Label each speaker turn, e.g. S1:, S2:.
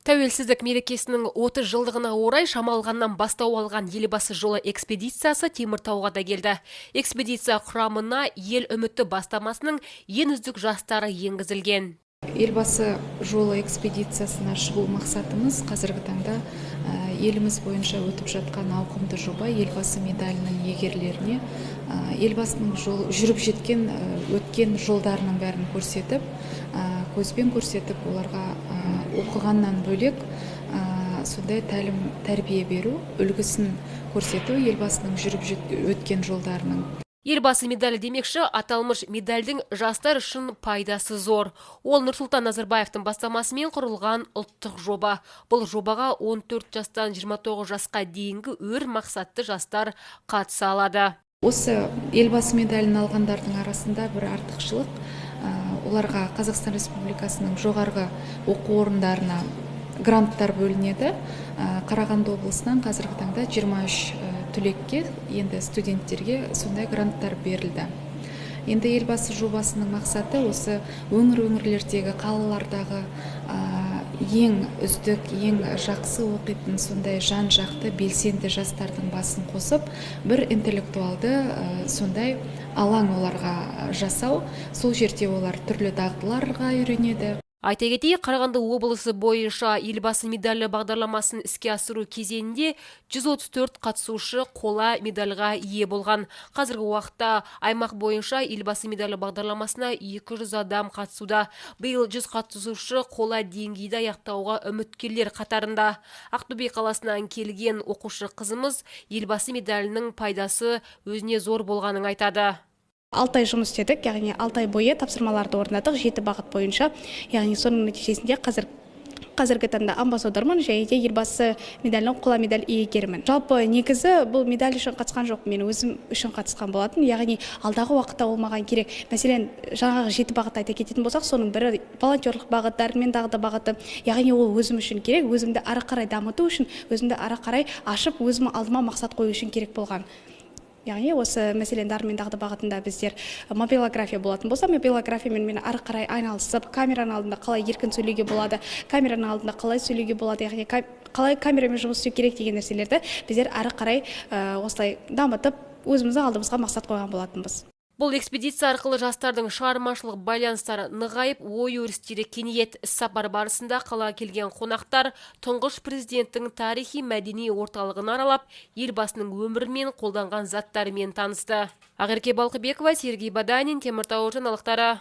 S1: Тәуелсіздік мерекесінің 30 жылдығына орай Шамалғаннан бастау алған Елбасы жолы экспедициясы Теміртауға да келді. Экспедиция құрамына «Ел үміті» бастамасының ең үздік жастары енгізілген.
S2: Елбасы жолы экспедициясына шығу мақсатымыз қазіргі таңда еліміз бойынша өтіп жатқан ауқымды жоба, Елбасы медалінің иегерлеріне Елбасының жол, жүріп жеткен, өткен жолдарының бәрін көрсетіп, көзбен көрсетіп, оларға оқығаннан бөлек сондай тәлім тәрбие беру, үлгісін көрсету Елбасының жүріп өткен жолдарының.
S1: Елбасы медалі демекші, аталмыш медальдің жастар үшін пайдасы зор. Ол Нұрсұлтан Назарбаевтың бастамасымен құрылған ұлттық жоба. Бұл жобаға 14 жастан 29 жасқа дейінгі өр мақсатты жастар қатыса алады.
S2: Осы Елбасы медалін алғандардың арасында бір артықшылық: оларға Қазақстан Республикасының жоғарғы оқу орындарына гранттар бөлінеді. Қарағанды облысынан қазіргі таңда 23 түлекке, енді студенттерге сондай гранттар берілді. Енді Елбасы жобасының мақсаты осы өңір өңірлердегі, қалалардағы ең үздік, ең жақсы оқитын, сондай жан жақты белсенді жастардың басын қосып, бір интеллектуалды сондай алаң оларға жасау. Сол жерде олар түрлі дағдыларға үйренеді.
S1: Айта кетейік, Қарағанды облысы бойынша Елбасы медалі бағдарламасын іске асыру кезеңінде 134 қатысушы қола медальға ие болған. Қазіргі уақытта аймақ бойынша Елбасы медалі бағдарламасына 200 адам қатысуда. Биыл 100 қатысушы қола деңгейді аяқтауға үміткерлер қатарында. Ақтөбе қаласынан келген оқушы қызымыз Елбасы медалінің пайдасы өзіне зор болғанын айтады.
S3: 6 ай жұмыс істедік, яғни 6 ай бойы тапсырмаларды орындадық жеті бағыт бойынша. Яғни соның нәтижесінде қазіргі таңда амбассадормын және де Елбасы медалінің қола медаль иегерімін. Жалпы, негізі бұл медаль үшін қатысқан жоқпын, мен өзім үшін қатысқан болатын. Яғни алдағы уақытта ол маған керек. Мәселен, жаңағы жеті бағытты айта кететін болсақ, соның бірі волонтерлық бағыт, дарын дағды бағыты. Яғни ол өзім үшін керек, өзімді ары қарай дамыту үшін, өзімді ары қарай ашып, өзім алдыма мақсат қою үшін керек болған. Яғни осы, мәселен, дарын мен дағды бағытында біздер мобилография болатын болса, мобилографиямен мен ары қарай айналысып, камераның алдында қалай еркін сөйлеуге болады, камераның алдында қалай сөйлеуге болады, яғни қалай камерамен жұмыс істеу керек деген нәрселерді біздер ары қарай осылай дамытып, өзіміздің алдымызға мақсат қойған болатынбыз.
S1: Бұл экспедиция арқылы жастардың шығармашылық байланыстары нығайып, ой өрістері кеңейеді. Іссапар барысында қалаға келген қонақтар Тұңғыш Президенттің тарихи мәдени орталығын аралап, Елбасының өмірімен, қолданған заттарымен танысты. Ақерке Балқыбекова, Сергей Баданин, Теміртау жаңалықтары.